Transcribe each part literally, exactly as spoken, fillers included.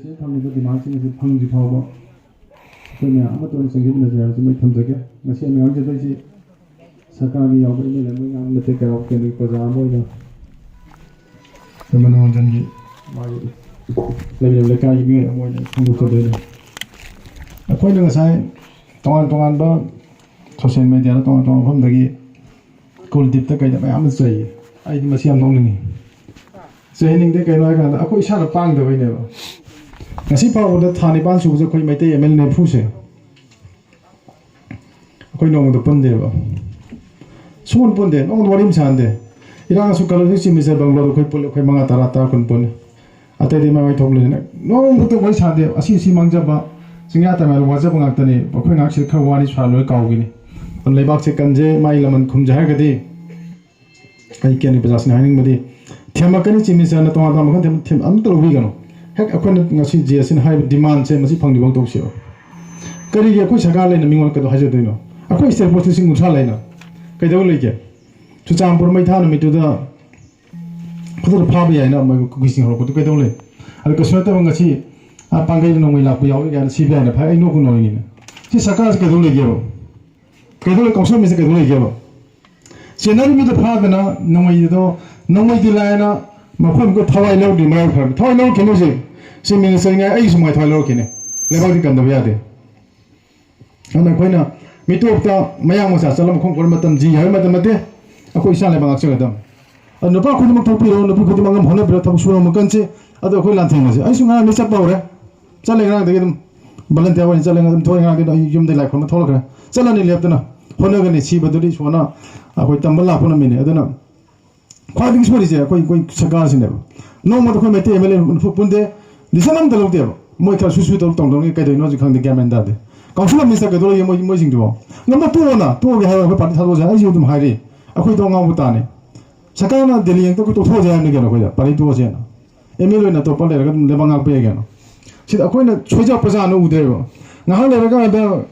ꯁꯤꯗ ꯊꯝꯂꯤꯕ ꯗꯤꯃꯥꯟꯁꯤꯡ ꯑꯁꯤ ꯐꯪꯗ꯭ꯔꯤ ꯐꯥꯎꯕ ꯑꯩꯈꯣꯏ ꯃꯌꯥꯝ ꯑꯃꯠꯇ ꯑꯣꯏꯅ ꯆꯪꯁꯤꯟꯃꯤꯟꯅꯁꯦ ꯍꯥꯏꯕꯁꯤ ꯃꯣꯏ ꯊꯝꯖꯒꯦ꯫ ꯉꯁꯤ ꯑꯩꯅ ꯉꯥꯡꯖꯗꯣꯏꯁꯤ ꯁꯔꯀꯥꯔꯒꯤ ꯌꯥꯎꯕ ꯑꯦꯝ ꯑꯦꯜ ꯑꯦ ꯑꯃ ꯉꯥꯡꯕ ꯅꯠꯇꯦ, ꯀꯩꯔꯥꯎ ꯀꯦꯟꯗ꯭ꯔꯒꯤ ꯄ꯭ꯔꯖꯥ ꯑꯃ ꯑꯣꯏꯅ ꯑꯩꯈꯣꯏ ꯃꯅꯣꯔꯟꯖꯟꯒꯤ ꯃꯥꯒꯤ ꯂꯩꯔꯤꯕ ꯂꯩꯀꯥꯏꯒꯤ ꯃꯤꯑꯣꯏ ꯑꯃ ꯑꯣꯏꯅ ꯐꯣꯡꯗꯣꯛꯆꯗꯣꯏꯅꯤ꯫ ꯑꯩꯈꯣꯏꯅ ꯉꯁꯥꯏ ꯇꯣꯉꯥꯟ ꯇꯣꯉꯥꯟꯕ ꯁꯣꯁꯤꯌꯦꯜ ꯃꯦꯗꯤꯌꯥꯗ ꯇꯣꯉꯥꯟ ꯇꯣꯉꯥꯟꯕ ꯃꯐꯝꯗꯒꯤ ꯀꯨꯜꯗꯤꯞꯇ ꯀꯩꯗ ꯃꯌꯥꯝ ꯑꯃ ꯆꯩꯌꯦ꯫ ꯑꯩꯗꯤ ꯃꯁꯤ ꯌꯥꯝ ꯅꯣꯛꯅꯤꯡꯉꯤ꯫ ꯆꯩꯍꯟꯅꯤꯡꯗꯦ, ꯀꯩꯅꯣ ꯍꯥꯏ ꯀꯥꯟꯗ ꯑꯩꯈꯣꯏ ꯏꯁꯥꯅ ꯄꯥꯡꯗꯕꯩꯅꯦꯕ꯫ ꯉꯁꯤ ꯐꯥꯎꯕꯗ ꯊꯥ ꯅꯤꯄꯥꯟ ꯁꯨꯕꯁꯦ ꯑꯩꯈꯣꯏ ꯃꯩꯇꯩ ꯑꯦꯝ ꯑꯦꯜ ꯅꯤꯐꯨꯁꯦ ꯑꯩꯈꯣꯏ ꯅꯣꯡꯃꯗ ꯄꯨꯟꯗꯦꯕ꯫ ꯁꯨꯡꯄꯨꯟ ꯄꯨꯟꯗꯦ, ꯅꯣꯡꯃꯗ ꯋꯥꯔꯤ ꯑꯃ ꯁꯥꯟꯅꯗꯦ꯫ ꯏꯔꯥꯡ ꯑꯁꯨꯛ ꯀꯜꯂꯁꯨ ꯆꯤꯞ ꯃꯤꯅꯤꯁꯇꯔ ꯕꯪꯒ꯭ꯂꯣꯗ ꯑꯩꯈꯣꯏ ꯄꯨꯜꯂꯤ, ꯑꯩꯈꯣꯏ ꯃꯉꯥ, ꯇꯔꯥ, ꯇꯔꯥ, ꯀꯨꯟ ꯄꯨꯜꯂꯤ꯫ ꯑꯇꯩꯗꯤ ꯃꯥꯏ ꯃꯥꯏ ꯊꯣꯛꯄ ꯂꯩꯅ ꯅꯣꯡꯃꯇ ꯋꯥꯔꯤ ꯁꯥꯟꯅꯗꯦ꯫ ꯑꯁꯤ ꯑꯁꯤ ꯃꯥꯡꯖꯕ, ꯆꯤꯡꯌꯥ ꯇꯝꯌꯥꯗ ꯋꯥꯖꯕ ꯉꯥꯛꯇꯅꯤ꯫ ꯑꯩꯈꯣꯏ ꯉꯥꯏꯍꯥꯛ ꯁꯤꯗ ꯈꯔ ꯋꯥꯅꯤ ꯁꯥꯔ ꯂꯣꯏ ꯀꯥꯎꯈꯤꯅꯤ꯫ ꯑꯗꯨꯅ ꯂꯩꯕꯥꯛꯁꯦ ꯀꯟꯖꯦ, ꯃꯥꯒꯤ ꯂꯃꯟ ꯈꯨꯝꯖꯦ ꯍꯥꯏꯔꯒꯗꯤ ꯑꯩ ꯀꯦꯟꯗ꯭ꯔ ꯄ꯭ꯔꯖꯥꯁꯤꯡꯅ ꯍꯥꯏꯅꯤꯡꯕꯗꯤ ꯊꯦꯝꯃꯛꯀꯅꯤ, ꯆꯤꯞ ꯃꯤꯅꯤꯁꯇꯔꯅ ꯇꯣꯉꯥꯟ ꯇꯣꯉꯥꯟꯕ ꯃꯈꯜ ꯊꯦꯝ-, ꯊꯦꯝ-, ꯑꯝꯇ ꯂꯧꯕꯤꯒꯅꯨ꯫ ꯍꯦꯛ ꯑꯩꯈꯣꯏꯅ ꯉꯁꯤ ꯖꯦ ꯑꯦꯁ ꯁꯤꯅ ꯍꯥꯏꯔꯤꯕ ꯗꯤꯃꯥꯟꯁꯦ ꯃꯁꯤ ꯐꯪꯗ꯭ꯔꯤꯐꯥꯎ ꯇꯧꯁꯦꯕ꯫ ꯀꯔꯤꯒꯤ ꯑꯩꯈꯣꯏ ꯁꯔꯀꯥꯔ ꯂꯩꯅ ꯃꯤꯉꯣꯟꯗ ꯀꯩꯗꯧ ꯍꯥꯏꯖꯗꯣꯏꯅꯣ? ꯑꯩꯈꯣꯏ ꯁ꯭ꯇꯦꯠ ꯐꯣꯔꯁ ꯂꯤꯁꯤꯡ ꯀꯨꯟꯊ꯭ꯔꯥ ꯂꯩꯅ ꯀꯩꯗꯧ ꯂꯩꯒꯦ? ꯆꯨꯔꯆꯥꯟꯄꯨꯔ ꯃꯩ ꯊꯥ ꯅꯨꯃꯤꯠꯇꯨꯗ ꯈꯨꯗꯛꯇ ꯐꯥꯕ ꯌꯥꯏꯅ ꯃꯣꯏ ꯀꯨꯀꯤꯁꯤꯡ ꯍꯧꯔꯛꯄꯗꯨ ꯀꯩꯗꯧ ꯂꯩ? ꯑꯗꯨ ꯀꯩꯁꯨ ꯅꯠꯇꯕ ꯉꯁꯤ, ꯑꯥ, ꯄꯥꯡꯒꯩꯗ ꯅꯣꯡꯃꯩ ꯂꯥꯛꯄ ꯌꯥꯎꯔꯤ ꯀꯥꯏꯅ ꯁꯤ ꯕꯤ ꯑꯥꯏꯅ ꯐꯥꯏ, ꯑꯩ ꯅꯣꯛꯄꯨ ꯅꯣꯛꯅꯤꯡꯉꯤꯅꯦ꯫ ꯁꯤ ꯁꯔꯀꯥꯔꯁꯤ ꯀꯩꯗꯧ ꯂꯩꯒꯦꯕ? ꯀꯩꯗꯧ ꯂꯩ? ꯀꯥꯎꯟꯁꯤꯜ ꯃꯤꯁꯦ ꯀꯩꯗꯧ ꯂꯩꯒꯦꯕ? ꯆꯦꯟꯅꯔꯤꯕꯗ ꯐꯥꯗꯅ ꯅꯣꯡꯃꯩꯗꯣ, ꯅꯣꯡꯃꯩꯗꯤ ꯂꯥꯏꯅ ꯃꯐꯝ ꯑꯃꯈꯛ ꯊꯋꯥꯏ ꯂꯧꯗ꯭ꯔꯤ ꯃꯔꯥꯏ ꯐꯔꯕꯅꯤ꯫ ꯊꯋꯥꯏ ꯂꯧꯔꯛꯈꯤꯅꯨꯁꯦ꯫ ꯁꯤ ꯃꯤꯅꯤꯁꯇꯔ ꯉꯥꯏ ꯑꯩꯒꯤꯁꯨ ꯃꯥꯏ ꯊꯋꯥꯏ ꯂꯧꯔꯛꯈꯤꯅꯤ꯫ ꯂꯩꯕꯥꯛꯇꯤ ꯀꯟꯗꯕ ꯌꯥꯗꯦ꯫ ꯑꯗꯨꯅ ꯑꯩꯈꯣꯏꯅ ꯃꯤꯇꯣꯞꯇ ꯃꯌꯥꯡ ꯃꯆꯥ ꯆꯠꯂꯝ ꯈꯣꯡ ꯀꯣꯟꯕ ꯃꯇꯝ ꯖꯤ ꯍꯥꯏꯕ ꯃꯇꯝ ꯅꯠꯇꯦ꯫ ꯑꯩꯈꯣꯏ ꯏꯁꯥ ꯂꯩꯕꯥꯛ ꯉꯥꯛꯆꯒꯗꯕꯅꯤ꯫ ꯑꯗꯨ ꯅꯨꯄꯥ ꯈꯨꯗꯤꯡꯃꯛ ꯊꯣꯛꯄꯤꯔꯣ, ꯅꯨꯄꯤ ꯈꯨꯗꯤꯡꯃꯛ ꯑꯉꯝ ꯍꯣꯠꯅꯕꯤꯔꯣ, ꯊꯕꯛ ꯁꯨꯔ ꯃꯈꯟꯁꯦ꯫ ꯑꯗꯣ ꯑꯩꯈꯣꯏ ꯂꯥꯟꯊꯦꯡꯅꯁꯦ꯫ ꯑꯩꯁꯨ ꯉꯔꯥꯡꯗꯩ ꯆꯠꯄ ꯍꯧꯔꯦ꯫ ꯆꯠꯂꯦ, ꯉꯔꯥꯡꯗꯒꯤ ꯑꯗꯨꯝ ꯚꯣꯂꯟꯇꯤꯌꯥꯔ ꯑꯣꯏꯅ ꯆꯠꯂꯦ꯫ ꯑꯗꯨꯝ ꯊꯣꯛꯑꯦ, ꯉꯔꯥꯡꯗꯤ ꯑꯩ ꯌꯨꯝꯗꯩ ꯂꯥꯏ ꯈꯨꯔꯨꯝꯕ ꯊꯣꯛꯂꯛꯈ꯭ꯔꯦ꯫ ꯆꯠꯂꯅꯤ ꯂꯦꯞꯇꯅ꯫ ꯍꯣꯠꯅꯒꯅꯤ꯫ ꯁꯤꯕꯗꯨꯗꯤ ꯏꯁꯣꯔꯅ ꯑꯩꯈꯣꯏ ꯇꯝꯕ ꯂꯥꯛꯄ ꯅꯨꯃꯤꯠꯅꯤ꯫ ꯑꯗꯨꯅ ꯈ꯭ꯋꯥꯏꯗꯒꯤ ꯁꯣꯏꯔꯤꯁꯦ ꯑꯩꯈꯣꯏ, ꯑꯩꯈꯣꯏ ꯁꯔꯀꯥꯔꯁꯤꯅꯦꯕ꯫ ꯅꯣꯡꯃꯗ ꯑꯩꯈꯣꯏ ꯃꯩꯇꯩ ꯑꯦꯝ ꯑꯦꯜ ꯑꯦ ꯅꯤꯐꯨ ꯄꯨꯟꯗꯦ, decision ꯑꯝꯇ ꯂꯧꯗꯦꯕ꯫ ꯃꯣꯏ ꯈꯔ ꯁꯨ ꯁꯨ ꯇꯧ ꯇꯧꯗꯧꯅꯤ, ꯀꯩꯗꯧꯔꯤꯅꯣ ꯍꯧꯖꯤꯛ ꯈꯪꯗꯦ, ꯒ꯭ꯌꯥꯟ ꯃꯦꯟ ꯇꯥꯗꯦ꯫ ꯀꯥꯎꯟꯁꯤꯜ ꯑꯃ ꯃꯤꯁꯇ ꯀꯩꯗꯧꯔꯒꯦ ꯃꯣꯏ, ꯃꯣꯏꯁꯤꯡꯗꯨꯕꯣ? ꯉꯝꯅ ꯇꯣꯛꯑꯣꯅ, ꯇꯣꯛꯑꯒꯦ ꯍꯥꯏꯔꯒ ꯑꯩꯈꯣꯏ ꯄꯥꯔꯇꯤ ꯊꯥꯗꯣꯛꯑꯁꯦ꯫ ꯑꯩꯁꯨ ꯑꯗꯨꯝ ꯍꯥꯏꯔꯤ, ꯑꯩꯈꯣꯏ ꯊꯣꯡ ꯉꯥꯎꯕ ꯇꯥꯅꯤ꯫ ꯁꯔꯀꯥꯔꯅ ꯗꯦꯜꯂꯤ ꯌꯦꯡꯇ ꯑꯩꯈꯣꯏ ꯇꯣꯛꯊꯣꯛꯑꯁꯦ ꯍꯥꯏꯕꯅꯤ ꯀꯩꯅꯣ, ꯑꯩꯈꯣꯏꯗ ꯄꯥꯔꯇꯤ ꯇꯣꯛꯑꯁꯦꯅ꯫ ꯑꯦꯝ ꯑꯦꯜ ꯑꯣꯏꯅ ꯑꯇꯣꯞꯄ ꯂꯩꯔꯒ ꯑꯗꯨꯝ ꯂꯩꯕꯥꯛ ꯉꯥꯛꯄ ꯌꯥꯏ ꯀꯩꯅꯣ꯫ ꯁꯤꯗ ꯑꯩꯈꯣꯏꯅ ꯁꯣꯏꯖ ꯄ꯭ꯔꯖꯥꯅ ꯎꯗ꯭ꯔꯦꯕ꯫ ꯉꯥꯏꯍꯥꯛ ꯂꯩꯔꯀꯥꯟꯗ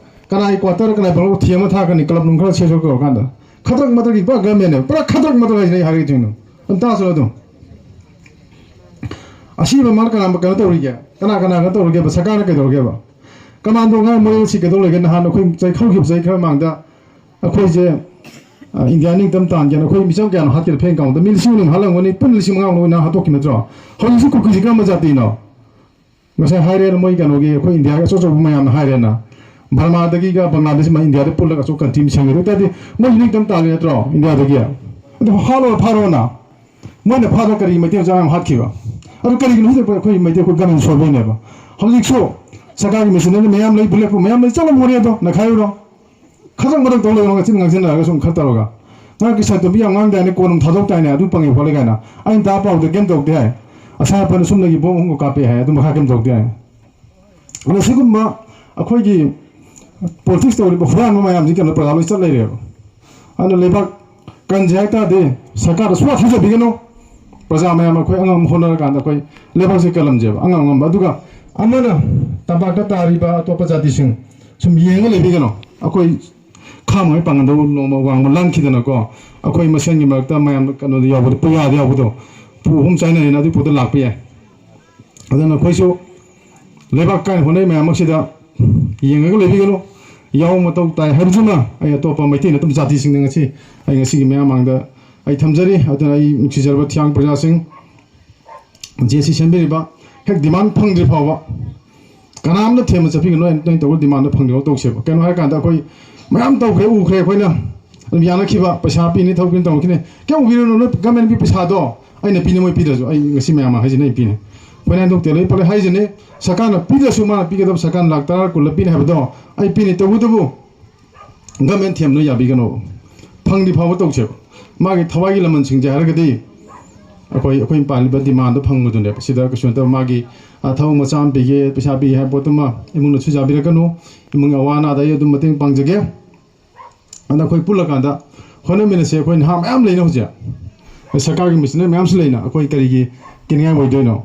ꯀꯅꯥꯒꯤ ꯀ꯭ꯋꯥꯇꯔ, ꯀꯅꯥꯒꯤ ꯕꯪꯒ꯭ꯂꯣ ꯊꯤ ꯑꯃ ꯊꯥꯛꯀꯅꯤ, ꯀ꯭ꯂꯕ ꯅꯨꯡ ꯈꯔ ꯁꯦꯝ ꯁꯣꯛ ꯇꯧꯔꯀꯥꯟꯗ꯫ ꯈꯗ꯭ꯔꯛ ꯃꯗ꯭ꯔꯛꯀꯤ ꯄꯨꯔꯥ ꯒꯃꯦꯟꯅꯦꯕ, ꯄꯨꯔꯥ ꯈꯗ꯭ꯔꯛ ꯃꯗ꯭ꯔꯛ ꯍꯥꯏꯁꯤꯅ ꯑꯩ ꯍꯥꯏꯔꯛꯏꯗꯣꯏꯅꯣ꯫ ꯑꯗꯨꯝ ꯇꯥꯁꯤꯔꯣ ꯑꯗꯨꯝ꯫ ꯑꯁꯤꯕ ꯃꯥꯅ ꯀꯅꯥ ꯀꯩꯅꯣ ꯇꯧꯔꯤꯒꯦ? ꯀꯅꯥ ꯀꯅꯥ ꯀꯩꯅꯣ ꯇꯧꯔꯒꯦꯕ? ꯁꯔꯀꯥꯔꯅ ꯀꯩꯗꯧꯔꯒꯦꯕ? ꯀꯃꯥꯟꯗꯣ ꯉꯥꯏ ꯃꯣꯏ ꯁꯤ ꯀꯩꯗꯧ ꯂꯩꯒꯦ? ꯅꯍꯥꯟ ꯑꯩꯈꯣꯏ ꯆꯍꯤ ꯍꯧꯈꯤꯕ ꯆꯍꯤ ꯈꯔ ꯃꯃꯥꯡꯗ ꯑꯩꯈꯣꯏꯁꯦ, ꯑ, ꯏꯟꯗꯤꯌꯥ ꯅꯤꯡꯇꯝ ꯇꯥꯟꯒꯦꯅ ꯑꯩꯈꯣꯏ ꯃꯤꯆꯝ ꯀꯌꯥꯅꯣ ꯍꯥꯠꯈꯤꯗ ꯐꯦꯟ ꯀꯥꯎꯟꯗ ꯃꯤ ꯂꯤꯁꯤꯡ ꯑꯅꯤ ꯍꯥꯠꯂꯝꯒꯅꯤ, ꯄꯨꯟꯅ ꯂꯤꯁꯤꯡ ꯃꯉꯥꯃꯨꯛ ꯑꯣꯏꯅ ꯍꯥꯠꯇꯣꯛꯈꯤ ꯅꯠꯇ꯭ꯔꯣ? ꯍꯧꯖꯤꯛꯁꯨ ꯀꯨꯀꯤꯁꯤ ꯀꯔꯝꯕ ꯖꯥꯇꯤꯅꯣ? ꯉꯁꯥꯏ ꯍꯥꯏꯔꯦꯅ ꯃꯣꯏ ꯀꯩꯅꯣꯒꯤ ꯑꯩꯈꯣꯏ ꯏꯟꯗꯤꯌꯥꯒꯤ ꯑꯆꯧ ꯑꯆꯧꯕ ꯃꯌꯥꯝꯅ ꯍꯥꯏꯔꯦꯅ, ꯕꯔꯃꯥꯗꯒꯤꯒ ꯕꯪꯒ꯭ꯂꯥꯗꯦꯁ ꯃ-, ꯏꯟꯗꯤꯌꯥꯗ ꯄꯨꯜꯂꯒ ꯑꯆꯧ ꯀꯟꯇ꯭ꯔꯤ ꯑꯃ ꯁꯦꯝꯒꯦ꯫ ꯑꯗꯨ ꯑꯣꯏꯇꯥꯔꯗꯤ ꯃꯣꯏꯁꯨ ꯅꯤꯡꯇꯝ ꯇꯥꯜꯂꯤ ꯅꯠꯇ꯭ꯔꯣ ꯏꯟꯗꯤꯌꯥꯗꯒꯤ? ꯑꯗꯨ ꯍꯥꯠꯂꯣ ꯐꯥꯔꯣꯅ꯫ ꯃꯣꯏꯅ ꯐꯥꯗꯣ ꯀꯔꯤ ꯃꯩꯇꯩ ꯃꯆꯥ ꯃꯌꯥꯝ ꯍꯥꯠꯈꯤꯕ? ꯑꯗꯨ ꯀꯔꯤꯒꯤꯅꯣ ꯍꯧꯖꯤꯛ ꯑꯩꯈꯣꯏ ꯃꯩꯇꯩ ꯑꯩꯈꯣꯏ ꯒꯃꯦꯟ ꯁꯣꯏꯕꯩꯅꯦꯕ꯫ ꯍꯧꯖꯤꯛꯁꯨ ꯁꯔꯀꯥꯔꯒꯤ ꯃꯦꯆꯤꯟꯅꯔꯤ ꯃꯌꯥꯝ ꯂꯩ, ꯕꯨꯂꯦꯠ ꯄ꯭ꯔꯨꯐ ꯃꯌꯥꯝ ꯂꯩ, ꯆꯠꯂꯝꯃꯣꯅꯦ ꯑꯗꯣ ꯅꯈꯥꯏꯔꯨꯔꯣ꯫ ꯈꯖꯛ ꯃꯊꯛ ꯇꯧ ꯂꯩꯕ ꯉꯆꯤꯟ ꯉꯥꯡꯁꯤꯟꯅꯔꯒ ꯁꯨꯝ ꯈꯔ ꯇꯧꯔꯒ꯫ ꯅꯪ ꯀꯤꯁꯟ ꯇꯣꯝꯕꯤ ꯌꯥꯝ ꯉꯥꯡꯗꯥꯏꯅꯦ, ꯀꯣꯟ ꯑꯃ ꯊꯥꯗꯣꯛꯇꯥꯏꯅꯦ, ꯑꯗꯨ ꯄꯪꯉꯦ ꯈꯣꯠꯂꯦ ꯀꯥꯏꯅ꯫ ꯑꯩꯅ ꯇꯥ ꯄꯥꯎꯗ ꯀꯩꯝ ꯇꯧꯗꯦ ꯍꯥꯏ꯫ ꯑꯁꯥꯏ ꯑꯄꯟꯅ ꯁꯨꯝꯗꯒꯤ ꯕꯣꯝ ꯑꯍꯨꯝꯒ ꯀꯥꯞꯄꯦ ꯍꯥꯏ, ꯑꯗꯨ ꯃꯈꯥ ꯀꯩꯝ ꯇꯧꯗꯦ ꯍꯥꯏ꯫ ꯑꯗꯣ ꯁꯤꯒꯨꯝꯕ ꯑꯩꯈꯣꯏꯒꯤ ꯄꯣꯂꯤꯇꯤꯛꯁ ꯇꯧꯔꯤꯕ ꯍꯨꯔꯥꯟꯕ ꯃꯌꯥꯝꯁꯤ ꯀꯩꯅꯣ ꯄ꯭ꯔꯖꯥ ꯂꯣꯏ ꯆꯠ ꯂꯩꯔꯦꯕ꯫ ꯑꯗꯨꯅ ꯂꯩꯕꯥꯛ ꯀꯟꯁꯦ ꯍꯥꯏ ꯇꯥꯔꯗꯤ ꯁꯔꯀꯥꯔꯗ ꯁꯨꯡꯊꯥ ꯊꯥꯖꯕꯤꯒꯅꯨ꯫ ꯄ꯭ꯔꯖꯥ ꯃꯌꯥꯝ ꯑꯩꯈꯣꯏ ꯑꯉꯝ ꯍꯣꯠꯅꯔꯀꯥꯟꯗ ꯑꯩꯈꯣꯏ ꯂꯩꯕꯥꯛꯁꯦ ꯀꯜꯂꯝꯁꯦꯕ ꯑꯉꯝ ꯑꯉꯝꯕ꯫ ꯑꯗꯨꯒ ꯑꯃꯅ ꯇꯝꯄꯥꯛꯇ ꯇꯥꯔꯤꯕ ꯑꯇꯣꯞꯄ ꯖꯥꯇꯤꯁꯤꯡ ꯁꯨꯝ ꯌꯦꯡꯉ ꯂꯩꯕꯤꯒꯅꯨ꯫ ꯑꯩꯈꯣꯏ ꯈꯥꯃꯣꯏ ꯄꯥꯡꯒꯟꯗꯧ ꯅꯣꯡꯃ ꯋꯥꯡꯃ ꯂꯥꯟꯈꯤꯗꯅꯀꯣ, ꯑꯩꯈꯣꯏ ꯃꯁꯦꯟꯒꯤ ꯃꯔꯛꯇ ꯃꯌꯥꯝ ꯀꯩꯅꯣꯗ ꯌꯥꯎꯕꯗꯣ, ꯄꯨꯌꯥꯗ ꯌꯥꯎꯕꯗꯣ, ꯄꯨ ꯑꯍꯨꯝ ꯆꯥꯏꯅꯔꯦꯅ ꯑꯗꯨꯏ ꯄꯣꯠꯇꯣ ꯂꯥꯛꯄ ꯌꯥꯏ꯫ ꯑꯗꯨꯅ ꯑꯩꯈꯣꯏꯁꯨ ꯂꯩꯕꯥꯛ ꯀꯥꯏꯅ ꯍꯣꯠꯅꯔꯤ ꯃꯌꯥꯝ ꯑꯁꯤꯗ ꯌꯦꯡꯉꯒ ꯂꯩꯕꯤꯒꯅꯨ꯫ ꯌꯥꯎ ꯃꯊꯧ ꯇꯥꯏ ꯍꯥꯏꯕꯗꯨꯅ ꯑꯩ ꯑꯇꯣꯞꯄ ꯃꯩꯇꯩ ꯅꯠꯇꯕ ꯖꯥꯇꯤꯁꯤꯡꯗ ꯉꯁꯤ ꯑꯩ ꯉꯁꯤꯒꯤ ꯃꯌꯥꯝ ꯃꯥꯡꯗ ꯑꯩ ꯊꯝꯖꯔꯤ꯫ ꯑꯗꯨꯅ ꯑꯩ ꯅꯨꯡꯁꯤꯖꯔꯕ ꯊꯤꯌꯥꯡ ꯄ꯭ꯔꯖꯥꯁꯤꯡ, ꯖꯦ ꯁꯤ ꯁꯦꯝꯕꯤꯔꯤꯕ ꯍꯦꯛ ꯗꯤꯃꯥꯟ ꯐꯪꯗ꯭ꯔꯤ ꯐꯥꯎꯕ ꯀꯅꯥꯝꯅ ꯊꯦꯝꯕ ꯆꯠꯄꯤꯒꯅꯨ꯫ ꯑꯩ ꯅꯣꯏ ꯇꯧꯕ ꯗꯤꯃꯥꯟꯗꯣ ꯐꯪꯗ꯭ꯔꯤꯐꯥꯎ ꯇꯧꯁꯦꯕ꯫ ꯀꯩꯅꯣ ꯍꯥꯏꯔꯀꯥꯟꯗ ꯑꯩꯈꯣꯏ ꯃꯌꯥꯝ ꯇꯧꯈ꯭ꯔꯦ, ꯎꯈ꯭ꯔꯦ, ꯑꯩꯈꯣꯏꯅ ꯑꯗꯨꯝ ꯌꯥꯅꯈꯤꯕ, ꯄꯩꯁꯥ ꯄꯤꯅꯤ, ꯊꯕꯛ ꯄꯤꯅꯤ ꯇꯧꯔꯛꯈꯤꯅꯤ꯫ ꯀꯩꯝ ꯎꯕꯤꯔꯨꯅꯨ, ꯅꯣꯏ ꯒꯃꯦꯟꯒꯤ ꯄꯩꯁꯥꯗꯣ ꯑꯩꯅ ꯄꯤꯅꯤ, ꯃꯣꯏ ꯄꯤꯗ꯭ꯔꯁꯨ꯫ ꯑꯩ ꯉꯁꯤ ꯃꯌꯥꯝ ꯍꯥꯏꯁꯤꯅ ꯑꯩ ꯄꯤꯅꯤ꯫ ꯑꯩꯈꯣꯏꯅ ꯍꯟꯗꯣꯛꯇꯦ ꯂꯣꯏ ꯄꯣꯠꯂꯦ ꯍꯥꯏꯁꯤꯅꯤ꯫ ꯁꯔꯀꯥꯔꯅ ꯄꯤꯗ꯭ꯔꯁꯨ ꯃꯥꯅ ꯄꯤꯒꯗꯕ ꯁꯔꯀꯥꯔꯅ ꯂꯥꯛ ꯇꯔꯥ ꯀꯨꯟꯂ ꯄꯤꯅꯤ ꯍꯥꯏꯕꯗꯣ ꯑꯩ ꯄꯤꯅꯤ꯫ ꯇꯧꯕꯇꯕꯨ ꯒꯃꯦꯟ ꯊꯦꯝꯅ ꯌꯥꯕꯤꯒꯅꯣ꯫ ꯐꯪꯗ꯭ꯔꯤ ꯐꯥꯎꯕ ꯇꯧꯁꯦꯕ꯫ ꯃꯥꯒꯤ ꯊꯋꯥꯏꯒꯤ ꯂꯃꯟꯁꯤꯡꯁꯦ ꯍꯥꯏꯔꯒꯗꯤ ꯑꯩꯈꯣꯏ, ꯑꯩꯈꯣꯏꯅ ꯄꯥꯜꯂꯤꯕ ꯗꯤꯃꯥꯟꯗꯣ ꯐꯪꯕꯗꯨꯅꯦꯕ꯫ ꯁꯤꯗ ꯀꯩꯁꯨ ꯅꯠꯇꯕ ꯃꯥꯒꯤ, ꯑ, ꯊꯕꯛ ꯃꯆꯥ ꯑꯃ ꯄꯤꯒꯦ, ꯄꯩꯁꯥ ꯄꯤꯒꯦ ꯍꯥꯏꯕ ꯄꯣꯠꯇꯨꯃ ꯏꯃꯨꯡꯅ ꯁꯨꯖꯥꯕꯤꯔꯛꯀꯅꯨ꯫ ꯏꯃꯨꯡꯒꯤ ꯑꯋꯥ ꯑꯅꯥꯗ ꯑꯩ ꯑꯗꯨꯝ ꯃꯇꯦꯡ ꯄꯥꯡꯖꯒꯦ꯫ ꯑꯗ ꯑꯩꯈꯣꯏ ꯄꯨꯜꯂꯀꯥꯟꯗ ꯍꯣꯠꯅꯃꯤꯟꯅꯁꯦ꯫ ꯑꯩꯈꯣꯏ ꯅꯍꯥ ꯃꯌꯥꯝ ꯂꯩꯅ ꯍꯧꯖꯤꯛ, ꯁꯔꯀꯥꯔꯒꯤ ꯃꯦꯆꯤꯟꯅꯔꯤ ꯃꯌꯥꯝꯁꯨ ꯂꯩꯅ, ꯑꯩꯈꯣꯏ ꯀꯔꯤꯒꯤ ꯀꯤꯅꯤꯡꯉꯥꯏ ꯑꯣꯏꯗꯣꯏꯅꯣ?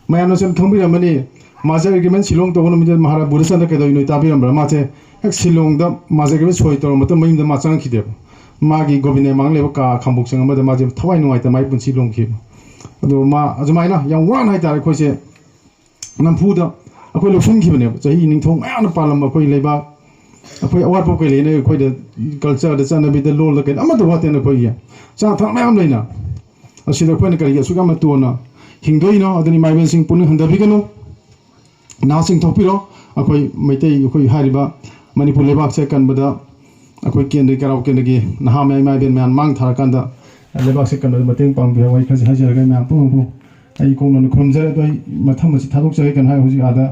ꯃꯌꯥꯝꯅꯁꯨ ꯑꯗꯨꯝ ꯈꯪꯕꯤꯔꯝꯃꯅꯤ, merger agreement ꯁꯤꯂꯣꯡ ꯇꯧꯕ ꯅꯨꯃꯤꯠꯇ ꯃꯍꯥꯔꯥꯖ ꯕꯨꯙꯆꯟꯗ꯭ꯔ ꯀꯩꯗꯧꯔꯤꯅꯣ ꯇꯥꯕꯤꯔꯝꯕ꯭ꯔꯥ? ꯃꯥꯁꯦ ꯍꯦꯛ ꯁꯤꯂꯣꯡꯗ merger agreement ꯁꯣꯏ ꯇꯧꯔꯕ ꯃꯇꯨꯡ ꯃꯌꯨꯝꯗ ꯃꯥ ꯆꯪꯉꯛꯈꯤꯗꯦꯕ꯫ ꯃꯥꯒꯤ ꯒꯣꯕꯤꯟꯗ ꯃꯥꯡ ꯂꯩꯕ ꯀꯥ ꯈꯥꯝꯕꯣꯛ ꯆꯪ ꯑꯃꯗ ꯃꯥꯁꯦ ꯊꯋꯥꯏ ꯅꯨꯡꯉꯥꯏꯇ ꯃꯥꯒꯤ ꯄꯨꯟꯁꯤ ꯂꯣꯡꯈꯤꯕ꯫ ꯑꯗꯣ ꯃꯥ ꯑꯗꯨꯃꯥꯏꯅ ꯌꯥꯝ ꯋꯥꯅ ꯍꯥꯏꯇꯥꯔꯦ ꯑꯩꯈꯣꯏꯁꯦ ꯅꯝꯐꯨꯗ ꯑꯩꯈꯣꯏ ꯂꯧꯁꯤꯟꯈꯤꯕꯅꯦꯕ꯫ ꯆꯍꯤ ꯅꯤꯡꯊꯧ ꯃꯌꯥꯝꯅ ꯄꯥꯜꯂꯝꯕ ꯑꯩꯈꯣꯏ ꯂꯩꯕꯥꯛ, ꯑꯩꯈꯣꯏ ꯑꯋꯥꯠꯄ ꯀꯩ ꯂꯩꯅ ꯑꯩꯈꯣꯏꯗ cultureꯗ, ꯆꯠꯅꯕꯤꯗ, ꯂꯣꯜꯗ ꯀꯩꯗ ꯑꯃꯠꯇ ꯋꯥꯠꯇꯦꯅ ꯑꯩꯈꯣꯏꯒꯤ ꯆꯥ ꯊꯛ ꯃꯌꯥꯝ ꯂꯩꯅ꯫ ꯑꯁꯤꯗ ꯑꯩꯈꯣꯏꯅ ꯀꯔꯤꯒꯤ ꯑꯁꯨꯛ ꯌꯥꯝꯅ ꯇꯣꯟꯅ ꯍꯤꯡꯗꯣꯏꯅꯣ? ꯑꯗꯨꯅ ꯏꯃꯥ ꯏꯕꯦꯟꯁꯤꯡ ꯄꯨꯛꯅꯤꯡ ꯍꯟꯊꯕꯤꯒꯅꯨ꯫ ꯅꯍꯥꯁꯤꯡ ꯊꯣꯛꯄꯤꯔꯣ꯫ ꯑꯩꯈꯣꯏ ꯃꯩꯇꯩ, ꯑꯩꯈꯣꯏ ꯍꯥꯏꯔꯤꯕ ꯃꯅꯤꯄꯨꯔ ꯂꯩꯕꯥꯛꯁꯦ ꯀꯟꯕꯗ ꯑꯩꯈꯣꯏ ꯀꯦꯟꯗ꯭ꯔ ꯀꯩꯔꯥꯎ ꯀꯦꯟꯗ꯭ꯔꯒꯤ ꯅꯍꯥ ꯃꯌꯥꯝ, ꯏꯃꯥ ꯏꯕꯦꯟ ꯃꯌꯥꯝ ꯃꯥꯡ ꯊꯥꯔꯀꯥꯟꯗ ꯂꯩꯕꯥꯛꯁꯦ ꯀꯟꯕꯗ ꯃꯇꯦꯡ ꯄꯥꯡꯕꯤꯌꯨ꯫ ꯑꯩ ꯈꯔꯁꯦ ꯍꯥꯏꯖꯔꯒ ꯃꯌꯥꯝ ꯄꯨꯝꯅꯃꯛꯄꯨ ꯑꯩ ꯀꯣꯛꯅꯅ ꯈꯨꯔꯨꯝꯖꯔꯦ꯫ ꯑꯗꯣ ꯑꯩ ꯃꯊꯪ ꯑꯁꯤ ꯊꯥꯗꯣꯛꯆꯔꯦ꯫ ꯀꯩꯅꯣ ꯍꯥꯏ ꯍꯧꯖꯤꯛ ꯑꯥꯗ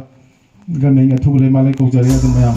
ꯒꯃꯦꯟꯒꯤ ꯑꯊꯨꯕ ꯂꯩꯃꯥ ꯂꯩ ꯀꯧꯖꯔꯦ ꯑꯗꯨꯝ ꯃꯌꯥꯝ꯫